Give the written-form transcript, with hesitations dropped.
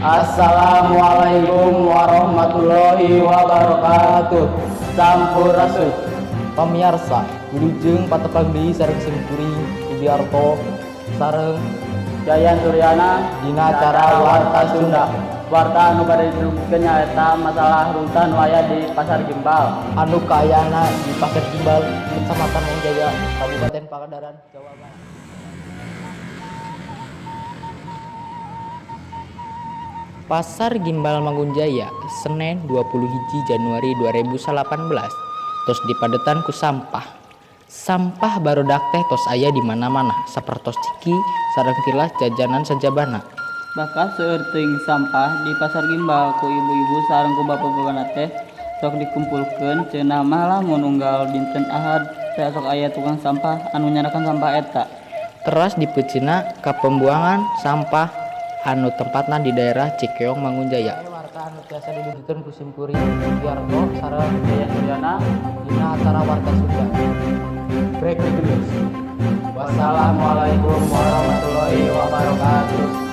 Assalamualaikum warahmatullahi wabarakatuh. Sampurasun. Pamiarsa, wilujeng patepang deui sareng simkuring Idiarto sareng Yayan Suryana dina acara Warta Sunda. Warta anu bade didugikeun nyaeta masalah runtah nu aya di Pasar Gimbal. Anu kaayana di Pasar Gimbal, Kecamatan Mangunjaya, Kabupaten Pangandaran, Jawa Barat. Pasar Gimbal Mangunjaya, Senin 20 Januari 2018, tos dipadetan ku sampah. Sampah barudak teh tos aya di mana-mana, sapertos ciki sareng tilas jajanan sajabana. Bahkan seueur teuing sampah di Pasar Gimbal ku ibu-ibu sareng ku bapak-bapakna teh sok dikumpulkeun, cenah mah lamun unggal dinten Ahad teh sok aya tukang sampah anu nyandakan sampah eta. Teras dipeuceunna ka pembuangan sampah anu tempatna di daerah Cikeong Mangunjaya. Warta anu tiasa dilujudkeun ku simkuring Idiarto sareng Yayan Suryana dina acara Warta Sunda. Breaking news. Wassalamualaikum warahmatullahi wabarakatuh.